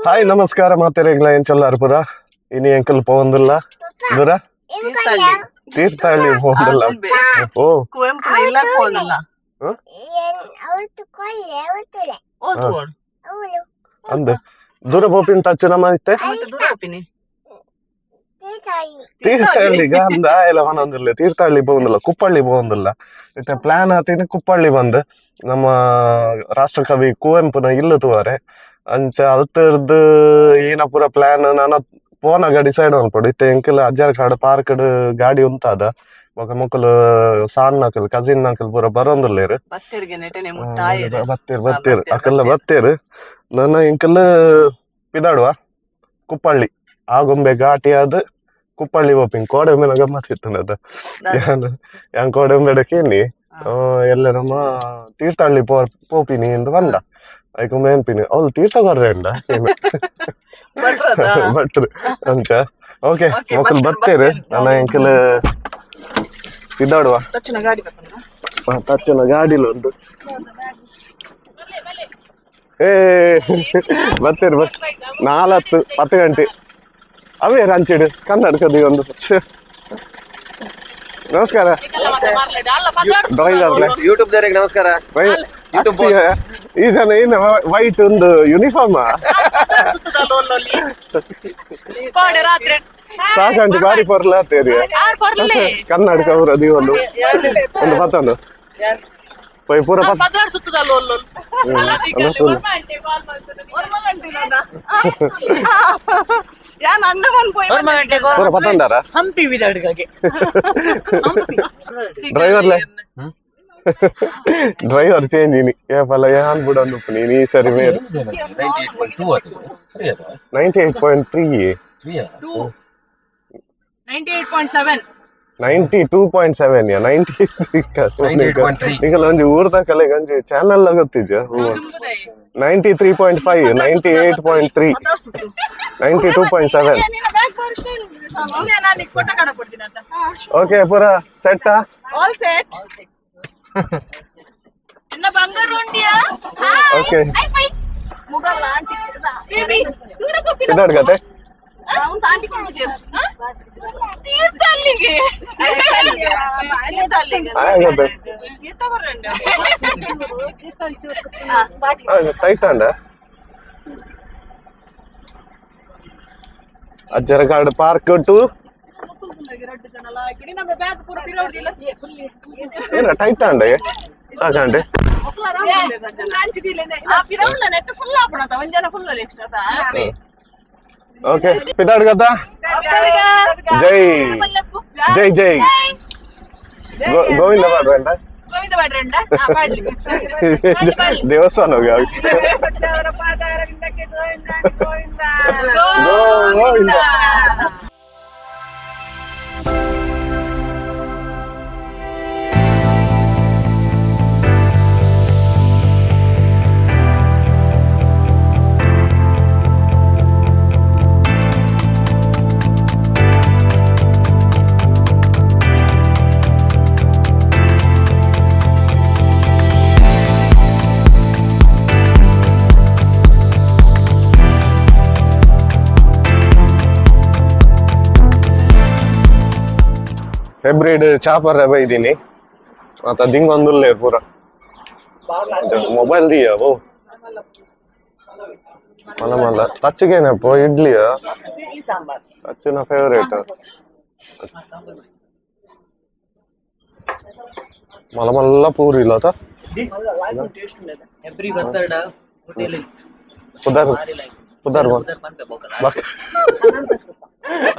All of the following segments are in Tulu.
Hi ನಮಸ್ಕಾರ ಮಾತೆರೆಗ್ಲ ಎಂಚಲ್ಲಾರ್ಪುರ ಇನಿ ಎಂಕಲ್ ಪೋವೊಂದುಲ್ಲ ದೂರ ತೀರ್ಥಹಳ್ಳಿ. ತೀರ್ಥಹಳ್ಳಿ ಪೋವೊಂದುಲ್ಲ. ಆಗುಂಬೆ. ಓ. ಕುವೆಂಪುನ ಇಲ್ಲ ಹೋಗಲ್ಲ. ಓದು. ಅಂದ್ ದೂರ ಪೋಪಿನ ತಚ್ಚು ನಮ್ಮ ಇತ್ತೆ. ಮತ್ತೆ ದೂರ ಹೋಗ್ತೀನಿ. ತೀರ್ಥಹಳ್ಳಿಗ ಅಂದ ಎಲ್ಲ ಮನೊಂದಿಲ್ಲ, ತೀರ್ಥಹಳ್ಳಿ ಪೋವೊಂದಿಲ್ಲ, ಕುಪ್ಪಳ್ಳಿ ಪೋವೊಂದಿಲ್ಲ. ಇತ್ತೆ ಪ್ಲಾನ್ ಆತಿನ ಕುಪ್ಪಳ್ಳಿ ಬಂದು ನಮ್ಮ ರಾಷ್ಟ್ರಕವಿ ಕುವೆಂಪುನ ಇಲ್ಲು ತೂವರೆ. ಅಂಚ ಅಲ್ತರ್ದು ಏನ ಪೂರ ಪ್ಲಾನ್ ನಾನ ಪೋನಾಗ ಡಿಸೈಡ್ ಮನ್ಪೊಡು. ಇತ್ತೆ ಎಂಕಲ್ ಅಜ್ಜರ ಕಾಡು ಪಾರ್ಕ್ ಗಾಡಿ ಉಂತಾದ ಬೊಕ ಮೊಕುಲು ಸಣ್ಣ ಕಸಿನ್ ನಕಲ್ ಪೂರ ಬರೋಂದುಲ್ಲೇರು. ಬತ್ತೆರ್ಗೆ ನೆಟನೆ ಮುಟ್ಟಾಯೆರ್. ಬತ್ತೇರು ಬತ್ತೇರು ಅಕಲ್ಲ ಬತ್ತೇರು. ನನ್ನ ಎಂಕಲ್ ಪಿದಾಡುವ ಕುಪ್ಪಳ್ಳಿ ಆಗುಂಬೆ ಘಾಟಿ ಆದ್ ಕುಪ್ಪಳ್ಳಿ ಪೋಪಿಂಗ್ ಕೋಡೆ ಮೇಲೆ ಗಮ್ಮತ್ ಇತ್ತುಂಡದ. ಯಾನ್ ಯಾನ್ ಕೋಡೆ ಕೇನಿ ಎಲ್ಲ ನಮ್ಮ ತೀರ್ಥಹಳ್ಳಿ ಪೋ ಪೋಪಿನಿ ಎಂದು ಬಂದ ಐಕು ಮೇನ್ಪಿನಿ ಅವ್ಲು ತೀರ್ಥ ಕೊರ್ರೆ ಉಂಡ ಭಟ್ರು. ಅಂಚ ಓಕೆ. Okay, ಮೊಕಲ್ ಬತ್ತೇರು, ಬತ್ತೇರು. ನನ್ನ ಎಂಕಲ್ ಪಿದಾಡುವ. ತಚ್ಚಿನ ಗಾಡಿ ತಕೊಂಡ. ತಚ್ಚನ ಗಾಡಿಲು ಉಂಟು. ಏ ಬತ್ತೇರು ಬತ್ ನಾಲತ್ತು 10 ಗಂಟೆ ಅವೇ ರಂಚಿಡು ಕನ್ನಡಕದಿ ಒಂದು. ಶ್ಶೆ. ನಮಸ್ಕಾರ ಡ್ರೈವರ್. ಯೂಟ್ಯೂಬ್ ದವರಿಗೆ ನಮಸ್ಕಾರ. YouTube boss. ಈ ಜನ ಏನು ವೈಟ್ ಒಂದು ಯೂನಿಫಾರ್ಮ್ ಸಾಕಂಟು ಬಾರಿ ಪೊರ್ಲ ತೇರಿ ಕನ್ನಡಕ ಅವರು ಅದು ಒಂದು ಒಂದು ಪತ್ತೊಂದು ಪೊಯ್ ಪೂರ ಪತ್ ಯಾನ್ ಅಂಡಮಾನ್ ಪೋಯಿ. ಪೂರ ಪತ್ತೊಂಡಾರ. ಹಂಪಿ ವಿದಾಡ್ಗಾಗೆ. ಡ್ರೈವರ್ಲೆ ಡ್ರೈವರ್ ಚೇಂಜ್ ಇನಿ ಏಪಲ್ಲ ಯಾನ್ ಬಿಡೊಂದು ನೀನು ಈ ಸರಿ ಮೇರ್. 98.2 ಅದು ಸರಿ ಅದ? 98.3. 98.7. 92.7, 90. 98.3. ನಿಗಲ ಒಂಜಿ ಊರ್ದ ಕಲೆ ಒಂಜಿ ಚಾನಲ್ ಗೊತ್ತಿಜ್ಜ. 93.5, 98.3, 92.7. ನಾನು ಫೋಟೋ ಕಡ ಕೊಡ್ತೀನಿ ಅಂತ. ಓಕೆ, ಪೂರ ಸೆಟ್ಟಾ? ಆಲ್ ಸೆಟ್ ಎನ್ನ ಬಂಗಾರ ಉಂಡಿಯಾ? ಓಕೆ. ಮುಗಲ್ಲ ಆಂಟಿ ಬೇಬಿ ದೂರ ಪಪ್ಪಿನ. ಇದಾಡ್ಗತೆ. ಅವ್ನು ಆಂಟಿ ಕೊಂಡಿದ್ದೀರ ತೀರ್ಥಹಳ್ಳಿಗೆ, ತೀರ್ಥಹಳ್ಳಿಗೆ. ಆಗತ್ತೆ. ತೀರ್ಥ ಬರ್ರಂಡ. ಟೈಟ್ ಅಂಡ ಅಜ್ಜರಕಾಡು ಪಾರ್ಕ್ ಟು ಏನ ಟೈಟ್ ಅಂಡ ಸಾಕಂಡೆ. ನೆಟ್ ಫುಲ್ ಆಪಣತ ಒಂಜನ full extra. Okay, ಪಿದಾಡ್ಗತ. ಜೈ ಜೈ ಜೈ ಗೋವಿಂದ ಪಾಡ್ರಂಡ. ಗೋವಿಂದ ಪಾಡ್ರಂಡ ಪಾಡ್ಲಿ. ದೇವಸ್ಥಾನ ಗೋವಿಂದ. ಹೆಬ್ರಿಡ್ ಚಾಪರ್ ಬೈದೀನಿ ಮತ್ತ ದಿಂಗೊಂದುಲ್ಲೇರ್ ಪೂರ ಮೊಬೈಲ್ ದಿಯ ಓ ಮಲ್ಲ ಮಲ್ಲ ತಚ್ಚುಗೇನಪ್ಪ ಇಡ್ಲಿಯ. ಸಾಂಬಾರ್. ತಚ್ಚುನ ಫೇವರೇಟ್ ಮಲ್ಲ ಮಲ್ಲ ಪೂರಿ ಇಲ್ಲ ತ. ಟೇಸ್ಟ್ ಉಂಟು. ಎವ್ರಿ ಬತ್ತಡ ಹೋಟೆಲ್. ಪುದರ್ ಪುದರ್ ಬಕ್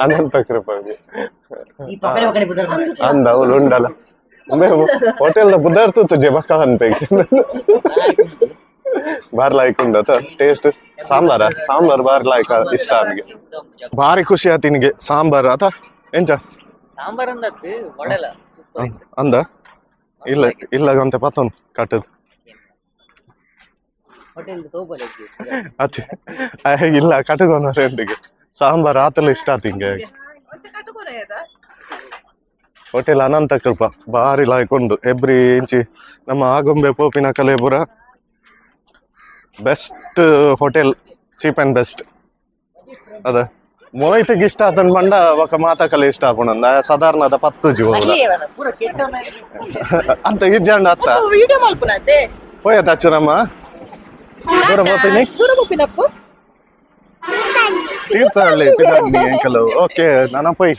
ಅನಂತ ಕೃಪಾ. ಈ ಪಕಡೆ ಪಕಡೆ ಬುದರ್. ಅಂದ ಅವಳು ಉಂಡಲ್ಲ ಹೋಟೆಲ್ the ಬುದರ್ ತೂತು ಜೆ ಬಕ್ಕ ಅನ್ಬೇಕು ಬಾರ್ ಲಾಯ್ಕ್ ಉಂಡತ ಟೇಸ್ಟ್. ಸಾಂಬಾರ ಸಾಂಬಾರ್ ಬಾರ್ ಲಾಯ್ಕ್ ಇಷ್ಟ ಅವನಿಗೆ. ಭಾರಿ ಖುಷಿ ಆಯ್ತು ನಿನಗೆ ಸಾಂಬಾರ್ ಆತ ಎಂಚ? ಸಾಂಬಾರ್ ಅಂದತ್ತು ಒಡಲ. ಅಂದ ಇಲ್ಲ ಇಲ್ಲ ಅಂತೆ ಪತ್ತನ್ ಕಟ್ಟದು. ಹೋಟೆಲ್ ತೋಬಲೆ. ಅತಿ ಇಲ್ಲ ಕಟ್ಟಗೋನ ರೆಂಡಿಗೆ ಸಾಂಬಾರ್ ಆತಲ್ಲ ಇಷ್ಟ ಆತು ಹಿಂಗೆ. ಹೋಟೆಲ್ ಅನಂತ ಕೃಪಾ ಬಾರಿ ಲಾಯ್ಕೊಂಡು ಎಬ್ರಿ ಇಂಚಿ ನಮ್ಮ ಆಗುಂಬೆ ಪೋಪಿನ ಕಲೇಪುರ best hotel, cheap and best. ಅದ ಮೋಹಿತ್ಗೆ ಇಷ್ಟ ಆತನ್ ಬಂಡ ಒಕ ಮಾತಾಕಲೆ ಇಷ್ಟ ಆಪುಣಂದ ಸಾಧಾರಣ ಅದ ಪತ್ತು ಜೀವ ಪೂರ ಕೆಟ್ಟ ಅಂತ ಇಜ್ಜಂಡ ಅತ್ತ ವಿಡಿಯೋ ಮಲ್ಪುನತೆ ಪೋಯತ್ ಅಚ್ಚುನಮ್ಮ ದೂರ ಪೋಪಿನಿ ದೂರ ಪೋಪಿನಪ್ಪು ತೀರ್ಥಹಳ್ಳಿ ಪಿದಾಡ್ನಿ ಅಂಕಲ್. ಓಕೆ, ನಾನ ಪೋಯ್.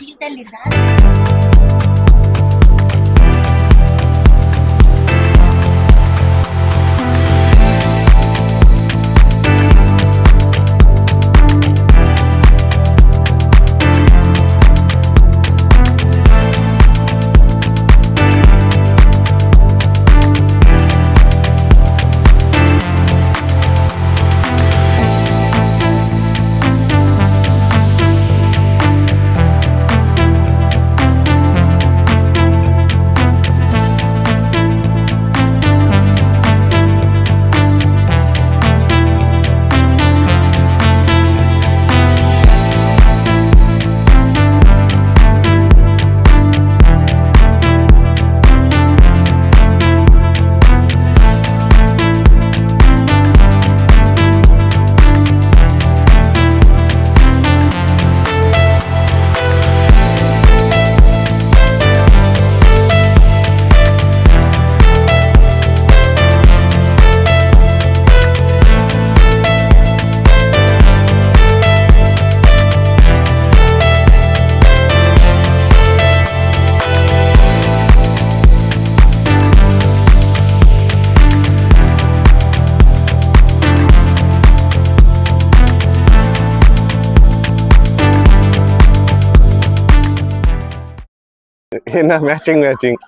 ಏನ ಮ್ಯಾಚಿಂಗ್ ಮ್ಯಾಚಿಂಗ್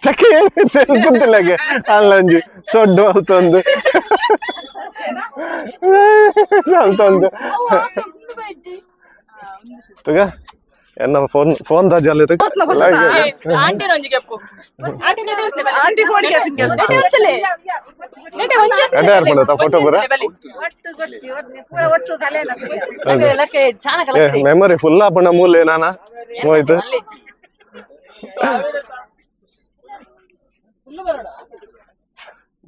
ಚಕ್ಕೆ ಗುದ್ದಿಲ್ಲಗೆ ಅಲ್ಲಂಜಿ ಸೊಡ್ಡು ಅಲ್ತೊಂದು ಅಲ್ತೊಂದು ತುಗ ಎನ್ನ ಫೋನ್ ಫೋನ್ ದಜಾಲಿ. ಆಂಟಿ ನೊಂಜಿಗೆ ಅಪ್ಪು ಆಂಟಿ ಫೋನ್ಗೆ ಎಡ್ಡೆ ಏರ್ಪಡತ್ತ ಫೋಟೋ ಬರ. ಏ ಮೆಮೊರಿ ಫುಲ್ ಆಪಣ ಮೂಲೆ ನಾನ ಹೋಯ್ತು.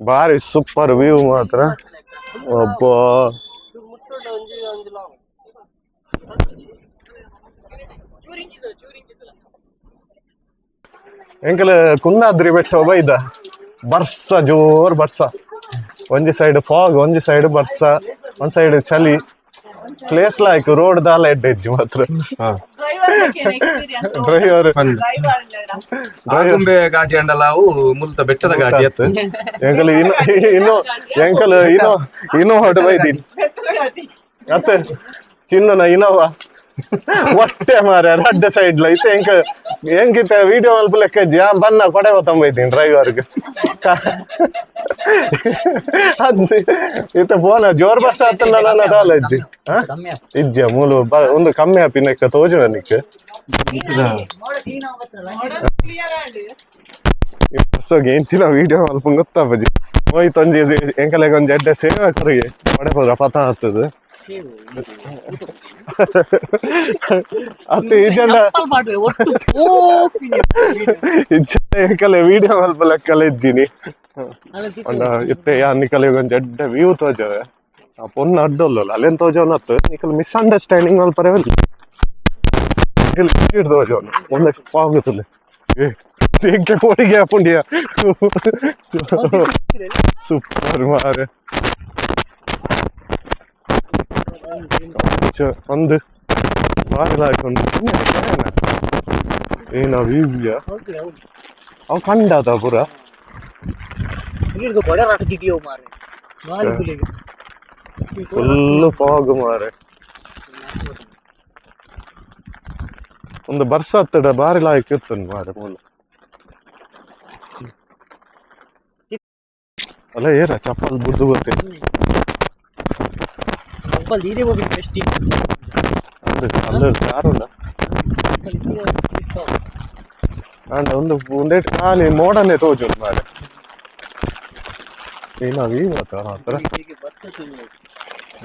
ಬಾರಿ ಸೂಪರ್ ವ್ಯೂ ಮಾತ್ರ. ಅಬ್ಬಾ, ಎಂಕಲ್ ಕುಂದಾದ್ರಿ ಬೆಟ್ಟ ಬೈದ. ಬರ್ಸ, ಜೋರ್ ಬರ್ಸ. ಒಂಜಿ ಸೈಡ್ ಫಾಗ್, ಒಂಜಿ ಸೈಡ್ ಬರ್ಸ, ಒಂದ್ ಸೈಡ್ ಚಳಿ. Place like road ದಾಲ ಎಡ್ಡೆಜ್ಜಿ ಮಾತ್ರ. ಡ್ರೈವರ್. ಆಗುಂಬೆ ಗಾಜಿ ಅಂಡಲಾವು ಮುಲ್ತ ಬೆಟ್ಟದ ಗಾಜಿ ಅತ್ತು. ಎಂಕಲ್ ಇನ್ನು ಇನ್ನು ಎಂಕಲ್ ಇನ್ನು ಇನ್ನು ಹೊರಟು ಬೈದೀನಿ ಅತ್ತೆ ಚಿನ್ನನ ಇನೋವಾ ಹೊಟ್ಟೆ ಮಾರ ರಡ್ಡ ಸೈಡ್ ಐತೆ. ಎಂಕ ಎಂಕಿತ್ತ ವಿಡಿಯೋ ಮಲ್ಪ ಲೆಕ್ಕ ಜಾಮ್ ಬನ್ನ ಕೊಡೆ ತಂಬೈತೀನಿ ಡ್ರೈವರ್ಗೆ. ಅದು ಇತ್ತ ಫೋನ್ ಜೋರ್ ಬರ್ಸ ಆತಲ್ಲ ನನ್ನ ದಾಲ ಅಜ್ಜಿ ಇಜ್ಜ ಮೂಲು ಒಂದು ಕಮ್ಮಿ ಆಪಿ ನೆಕ್ಕ ತೋಜುನ ನಿಕ್. ಬರ್ಸೋಗಿ ಎಂಚಿನ ವಿಡಿಯೋ ಮಲ್ಪ ಗೊತ್ತಾಪಜಿ. ಹೋಯ್ತು ಒಂಜಿ ಎಂಕಲೆಗ್ ಒಂಜಿ ಎಡ್ಡೆ ಸೇವಕರಿಗೆ ಕೊಡೆ ಪೋದ್ರ ಪತ ಆಗ್ತದೆ ಅತ್ತೆ. ಈ ಜನ ಎಂಕಲೆ ವಿಡಿಯೋ ಮಲ್ಪ ಲೆಕ್ಕಲೆ ಇಜ್ಜಿನಿ ಅಂಡ ಇತ್ತೆ ಯಾ ನಿಕಲೆ ಒಂಜಿ ಎಡ್ಡೆ ವ್ಯೂ ತೋಜವೆ. ಆ ಪೊನ್ನು ಅಡ್ಡೊಲ್ಲಲ್ಲ ಅಲ್ಲೇನ್ ತೋಜವನ ಅತ್ತು. ನಿಕಲ್ ಮಿಸ್ಅಂಡರ್ಸ್ಟ್ಯಾಂಡಿಂಗ್ ಮಲ್ಪರೆ ನಿಕಲ್ ತೋಜವನು ಒಂದೇ ಫಾಗ್ ತುಲೆ. ಏ ಎಂಕೆ ಪೋಡಿಗೆ ಆಪುಂಡಿಯ. ಸೂಪರ್ ಮಾರೆ. ಒಂದು ಬಾಗಿಲ ಹಾಕೊಂಡು ಏನ ವ್ಯೂ ಅವು ಕಂಡದ ಪುರ. ಫುಲ್ ಫಾಗ್ ಮಾರೆ. ಒಂದು ಬರ್ಸ ಹತ್ತಡ ಬಾರಿ ಲಾಯ್ಕ್ ಇತ್ತು ಮಾರೆ ಮೂಲ. ಅಲ್ಲ ಏರ ಚಪ್ಪಲ್ ಬುದ್ದು ಗೊತ್ತೆ. ಚಪ್ಪಲ್ ದೀದೆ ಹೋಗಿ ಬೆಸ್ಟ್. ಅಲ್ಲ ಕಾರುಂಡ ಅಂಡ ಒಂದು ಒಂದೇಟ್ ಖಾಲಿ ಮೋಡನೆ ತೋಜುಂಡು ಮಾರೆ. ಏನ ವ್ಯೂ ಮಾತ್ರ ಮಾತ್ರ.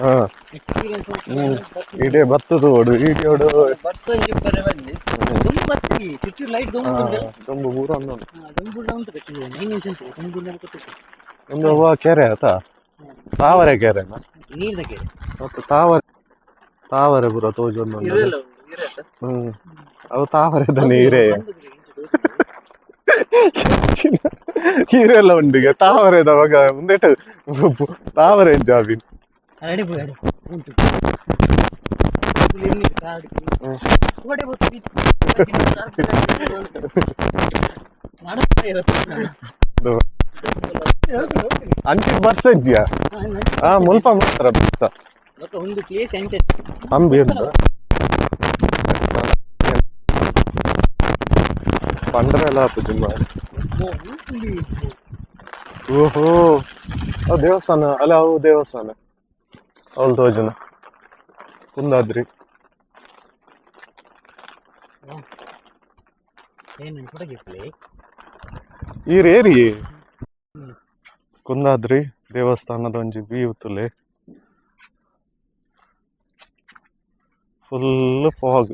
ಹಾ ಇಡೇ ಬತ್ತದ ಓಡು ಇಡೇ ಓಡು. ದೊಂಬು ಪೂರ ಒಂದು ಕೆರೆ ಆತ, ತಾವರೆ ಕೆರೆನಾ? ನೀರ್ದ ಕೆರೆ. ಮತ್ತು ತಾವರೆ. ತಾವರೆ ಪೂರ ತೋಜೊಂದು. ಅವು ತಾವರೆದ ನೀರೇ. ಹೀರೆಲ್ಲ ಉಂಡಿಗೆ ತಾವರೆದ ಮಗ ಮುಂದೆಟ್ ತಾವರೆ ಜಾಬಿನ್. ಅಡೆ ಪೋಯ್ ಉಂಟು. ಕೋಡೆ ಅಂಚಿ ಬರ್ಸ ಇಜ್ಜಿಯಾ? ಆ ಮುಲ್ಪ ಮಾತ್ರ ಬರ್ಸ. ಒಂದು ಪ್ಲೇಸ್ ಎಂಚ? ಅಂಬಿ ಉಂಟು ಪಂಡ್ರೆಲ್ಲ ಆಪುಜಿ ಮಾರ್ರೆ. ಓಹೋ, ಅವು ದೇವಸ್ಥಾನ ಅಲ್ಲ, ಅವು ದೇವಸ್ಥಾನ ಅವಳು ತೋಜುನ ಕುಂದಾದ್ರಿ. ಏನು ಕೊಡಗಿಪ್ಲೆ? ಈರ್ ಏರಿ ಕುಂದಾದ್ರಿ ದೇವಸ್ಥಾನದ ಒಂಜಿ ವ್ಯೂ ತುಲೆ. ಫುಲ್ ಫಾಗ್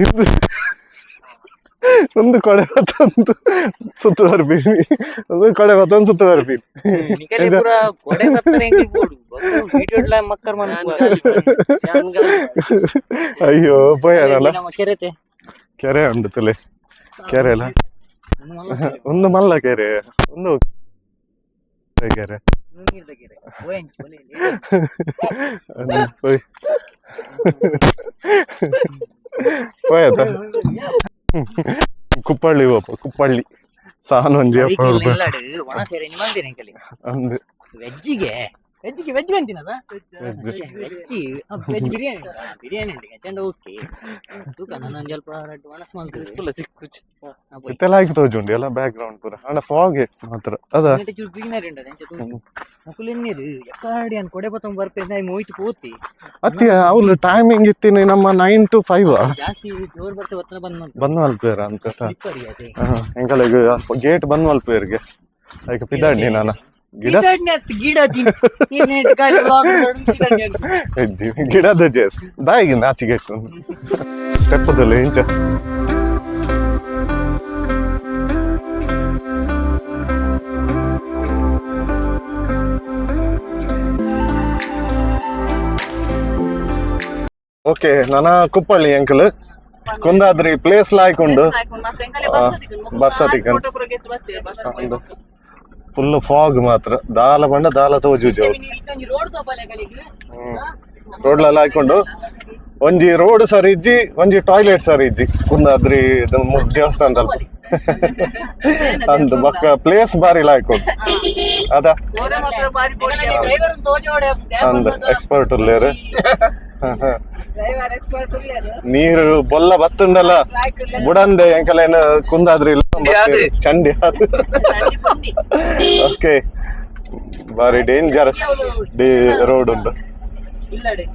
ಇದು. ಒಂದು ಕೊಡೆ ಬತ್ತೊಂದು ಸುತ್ತು ಬರ್ಪೀನಿ, ಒಂದು ಕೊಡೆ ಬತ್ತೊಂದು ಸುತ್ತು ಬರ್ಪೀನಿ. ನಿಕಲೆ ಪೂರ ಕೊಡೆ ಬರ್ತಾರೆ ಎಂಕಲ್ ಬೋಡು ವಿಡಿಯೋ ಮಕ್ಕರ್ ಮನ. ಅಯ್ಯೋ, ಪೋಯನಲ್ಲ. ನಮ್ಮ ಕೆರೆತೆ. ಕೆರೆ ಉಂಡು ತುಲೆ, ಕೆರೆ ಅಲ್ಲ, ಒಂದು ಮಲ್ಲ ಕೆರೆ, ಒಂದು ಕೆರೆ. ನೀರ್ದ ಕೆರೆ ಓಯಂಚ್ ಒಲೆ. ಅದು ಪೋಯ್ ಪೋಯತ. ಕುಪ್ಪಳ್ಳಿ ಹೋಪ, ಕುಪ್ಪಳ್ಳಿ ಸಾನೊಂಜಿ. ಒಣ ಸೇರೆ ನಿಮ್ಮಂದಿರ ಎಂಕಲಿ. ಅಂದು. ವೆಜ್ಜಿಗೆ ವೆಜ್ಜಿಗೆ veg ಬಂತಿನದ. Veg. Veg veg biryani biryani ಉಂಟು ಚೆಂಡ. ಓಕೆ, ತೂಕ ನಾನು ಒಂಜಿ ಅಲ್ಪ ರಡ್ಡ್ ಒಣಸ್ ಮಲ್ತದೆ. ಇತ್ತೆಲ್ಲ ಹಾಕಿ ತೋಜುಂಡು ಎಲ್ಲ ಬ್ಯಾಕ್ ಗ್ರೌಂಡ್ ಪೂರ ಅಣ್ಣ ಫಾಗ್ ಮಾತ್ರ ಅದ. ಚೂರು ಗ್ರೀನರಿ ಉಂಟು ಎಂಚ ತೂಕ ಮುಕುಲು ಎನ್ನೇರು ಎಕ್ಕಾಡಿ ಅನ್ ಕೊಡೆ ಬತ್ತೊಂದು ಬರ್ಪೆ ನಾಯಿ ಮೋಯ್ತು ಪೋತಿ. ಅತ್ತಿ ಅವ್ಲು ಟೈಮಿಂಗ್ ಇತ್ತೀನಿ ನಮ್ಮ 9 to 5. ಜಾಸ್ತಿ ಜೋರ್ ಬರ್ಸೆ ಬತ್ತನ ಬಂದ್ ಮಾಡ್ತಾರೆ. ಬಂದ್ ಮಲ್ಪೇರ ಅಂತ. ಸ್ಲಿಪ್ಪರಿ ಅದೇ. ಎಂಕಲೆಗ್ ಗೇಟ್ ಬಂದ್ ಮಲ್ಪೇರ್ಗೆ ಐಕ ಪಿದಾಡ್ನಿ ನಾನು ಗಿಡ. ಗಿಡ ಗಿಡ ತಿನ್ ಗಾಡಿ ಬ್ಲಾಕ್ ಗಿಡ. ಹೆಜ್ಜಿ ಗಿಡದ ಜೇರ್ ದಾಯಿಗೆ ನಾಚಿಗೆ ಸ್ಟೆಪ್ಪದಲ್ಲಿ ಇಂಚ. ಓಕೆ, ನನ ಕುಪ್ಪಳ್ಳಿ ಅಂಕಲ್ ಕುಂದಾದ್ರಿ ಪ್ಲೇಸ್ ಲಾಯ್ಕೊಂಡು ಬರ್ಸತಿಕನ್. ಫುಲ್ ಫಾಗ್ ಮಾತ್ರ, ದಾಲ ಬಂಡ ದಾಲ ತೋಜುಜು. ರೋಡ್ ತೋಪಲೆ ಕಲಿಗೆ. ರೋಡ್ಲೆಲ್ಲ ಹಾಕೊಂಡು ಒಂಜಿ ರೋಡ್ ಸರಿ ಇಜ್ಜಿ, ಒಂಜಿ ಟಾಯ್ಲೆಟ್ ಸರಿ ಇಜ್ಜಿ ಕುಂದಾದ್ರಿ ದೇವಸ್ಥಾನದಲ್ಲಿ ಅಂದ್. ಬಕ್ಕ ಪ್ಲೇಸ್ ಬಾರಿ ಲಾಯ್ಕೊಂಡು ಅದ. ಡ್ರೈವರ್ ತೋಜೋಡೆ. ಅಂದ್ ಎಕ್ಸ್ಪರ್ಟ್ ಉಲ್ಲೇರು. ನೀರು ಬೊಲ್ಲ ಬತ್ತುಂಡಲ್ಲ ಬುಡಂದೆ ಎಂಕಲೇನು ಕುಂದಾದ್ರಿ ಇಲ್ಲ. ಚಂಡಿ ಅದು. ಓಕೆ, ಬಾರಿ ಡೇಂಜರಸ್ ರೋಡ್ ಉಂಟು. ಇಲ್ಲಡೆ.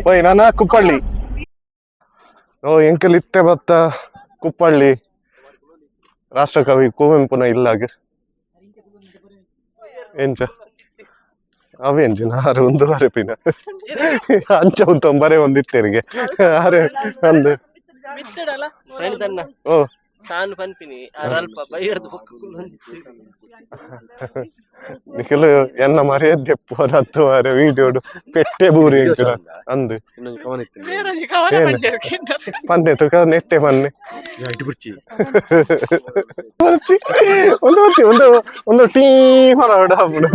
ಓಯ್, ನಾನ ಕುಪ್ಪಳ್ಳಿ. ಓ ಎಂಕಲ್ ಇತ್ತೆ ಬತ್ತ ಕುಪ್ಪಳ್ಳಿ ರಾಷ್ಟ್ರಕವಿ ಕುವೆಂಪುನ ಇಲ್ಲಾಗ. ಎಂಚ ಅವೆಂಚ ನಾರು ಒಂದು ಅರೆಪಿನ ಅಂಚ ಉಂತೊಂಬರೆ ಒಂದಿತ್ತೆರಿಗೆ ಅರೆ ಅಂದು. ಮಿತ್ತಡಲ್ಲ. ಫ್ರೆಂಡ್. ಓ. ಸಾನ್ ಪನ್ಪಿನಿ ಅಲ್ಪ ಬೈರ್ದು ಬೊಕ್ಕ. ನಿಖಿಲ್ ಎನ್ನ ಮರ್ಯಾದೆ ಪೋರತ್ತು ಮಾರೆ, ವಿಡಿಯೋಡು ಪೆಟ್ಟೆ ಬೂರಿ ಎಂಕಲ ಅಂದು. ಇನ್ನೊಂದು ಕವನ ಇತ್ತು. ಬೇರೊಂಜಿ ಕವನ. ಏನ್? ಪಂಡೆರ್ ಕೇಂದ್ರ. ಪನ್ನೆ ತುಕ ನೆಟ್ಟೆ ಪನ್ನೆ. ಇಟ್ಟು ಬಿಡ್ಚಿ. ಬರ್ಚಿ ಒಂದು ಬರ್ಚಿ ಒಂದು ಒಂದು ಟೀ ಮರ ಹಾಪುಂಡು.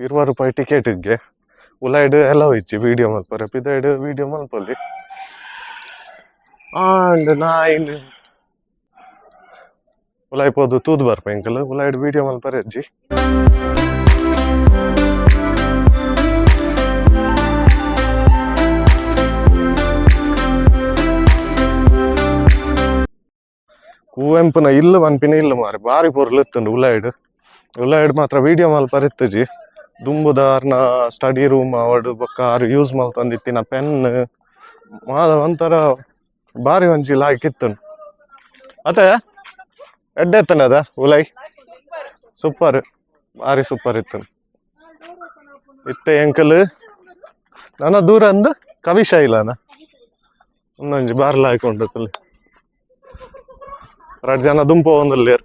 20 ರೂಪಾಯಿ ಟಿಕೆಟ್ ಇದ್ಗೆ. ಉಲೈಡ್ ಎಲ್ಲ ಹೋಯ್ಚಿ ವಿಡಿಯೋ ಮಲ್ಪರೆ, ಪಿದೈಡ್ ವಿಡಿಯೋ ಮಲ್ಪಲ್ಲಿ ಆಂಡ್ ನಾಯಿನ್ ಉಲಾಯ್ ಪೋದು ತೂದು ಬರ್ಪ ಎಂಕಲ್ ಉಲಾಯ್ಡ್ ವಿಡಿಯೋ ಮಲ್ಪರೆ ಅಜ್ಜಿ. ಕುವೆಂಪುನ ಇಲ್ಲು ಪನ್ಪಿನ ಇಲ್ಲು ಮಾರೆ ಬಾರಿ ಪೊರ್ಲು ಇತ್ತುಂಡು. ಉಲಾಯ್ಡ್ ಉಲಾಯ್ಡ್ ಮಾತ್ರ ವಿಡಿಯೋ ಮಲ್ಪರೆ ಇತ್ತುಜಿ. ದುಂಬುದಾರ್ನ ಸ್ಟಡಿ ರೂಮ್ ಅವಡು ಬೊಕ್ಕ ಆರು ಯೂಸ್ ಮಲ್ತೊಂದಿತ್ತಿನ ಪೆನ್ ಮಾದ ಒಂಥರ ಬಾರಿ ಒಂಜಿ ಲಾಯ್ಕ್ ಇತ್ತುಂಡು. ಅತ್ತೆ ಎಡ್ಡೆ ಇತ್ತುಂಡು ಅದ ಉಲೈ ಸೂಪರ್, ಬಾರಿ ಸೂಪರ್ ಇತ್ತು. ಇತ್ತೆ ಎಂಕಲ್ ನನ ದೂರ ಅಂದ್ ಕವಿಶೈಲನ ಒಂದೊಂಜಿ ಬಾರ್ಲ ಹಾಕೊಂಡು ತುಲಿ ರಡ್ಡ್ ಜನ ದುಂಪು ಒಂದುಲ್ಲೇರ್.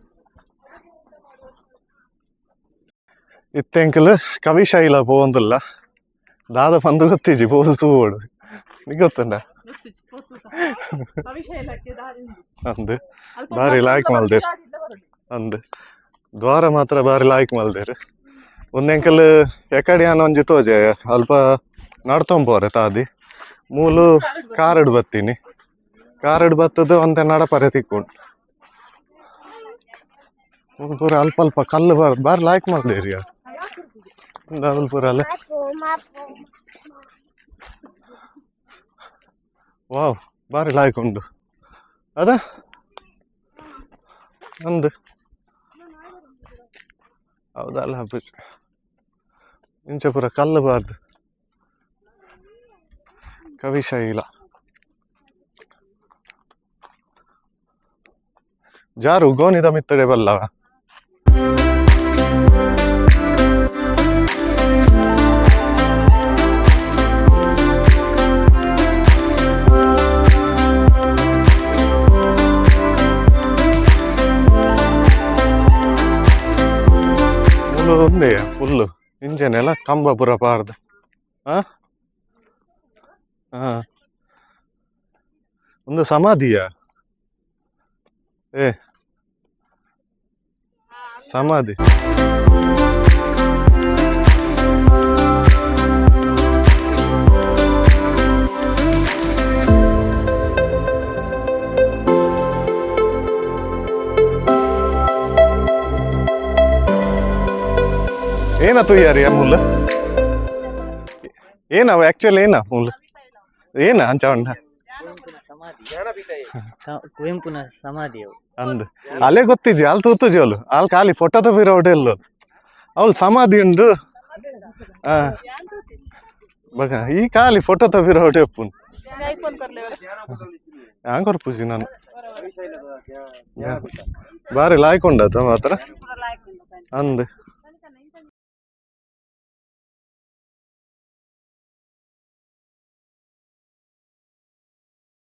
ಇತ್ತೆ ಎಂಕಲ್ ಕವಿಶೈಲ ಪೋವೊಂದುಲ್ಲ. ದಾದ ಪಂದ್ ಗೊತ್ತಿಜಿ, ಪೋದು ತೂವೊಡು. ನಿಗ್ ಗೊತ್ತುಂಡ? ಅಂದ್, ಬಾರಿ ಲಾಯ್ಕ್ ಮಲ್ದೆರ್. ಅಂದ್, ದ್ವಾರ ಮಾತ್ರ ಬಾರಿ ಲಾಯ್ಕ್ ಮಲ್ದೆರ್. ಒಂದ್ ಎಂಕಲ್ ಎಕಡಿಯಾನ ಒಂಜಿ ತೋಜೆ ಅಲ್ಪ ನಡ್ತೊಂಪೋರೆ ತಾದಿ. ಮೂಲು ಕಾರಡ್ ಬತ್ತೀನಿ, ಕಾರಡ್ ಬತ್ತದು ಒಂತೆ ನಡಪರೆ ತಿಕ್ಕುಂಡು. ಮೂಲು ಪೂರ ಅಲ್ಪ ಅಲ್ಪ ಕಲ್ಲು ಬಾರ್ ಬಾರಿ ಲಾಯ್ಕ್ ಮಲ್ದೇರಿ. ಅಲ್ ಪೂರ ಅಲ್ಲ. ವಾವ್, ಬಾರಿ ಲಾಯ್ಕ್ ಉಂಡು ಅದ. ಅಂದ್, ಹೌದಲ್ಲ? ಹಬ್ಬ ಇಂಚ ಪೂರ ಕಲ್ಲು ಬಾರ್ದು. ಕವಿಶೈಲ ಜಾರು ಗೋನಿದ ಮಿತ್ತಡೆ ಬಲ್ಲವ. ಮೂಲು ಒಂದೇ ಫುಲ್ಲು ಇಂಜನ್ ಎಲ್ಲ ಕಂಬ ಪೂರ ಪಾರ್ದು. ಆ ಹಾ, ಒಂದು ಸಮಾಧಿಯ? ಏ, ಸಮಾಧಿ. ಏನ ತುಯ್ಯಾರಿ ಮೂಲ? ಏನವ ಆಕ್ಚುಲಿ? ಏನ ಮೂಲ? ಏನ ಅಂಚ ಉಂಡ? ಕುವೆಂಪುನ ಸಮಾಧಿ, ಕುವೆಂಪುನ ಸಮಾಧಿ ಅವು. ಅಂದ್, ಅಲ್ಲೇ ಗೊತ್ತಿಜಿ. ಅಲ್ಲಿ ತೂತುಜಿ ಅವಳು. ಅಲ್ಲಿ ಖಾಲಿ ಫೋಟೋದ ಬಿರೋಡೆ ಇಲ್ಲ. ಅವಳು ಸಮಾಧಿ ಉಂಡು. ಆ ಬಗ ಈ ಖಾಲಿ ಫೋಟೋ ತಬಿರೋಡೆ ಉಪ್ಪುನ್. ಐಫೋನ್ ಕೊರ್ಲೆ. ಹ್ಯಾಂಗ್ ಕೊರ್ಪುಜಿ ನಾನು. ಬಾರಿ ಲಾಯ್ಕ್ ಉಂಡತ ಮಾತ್ರ. ಅಂದ್.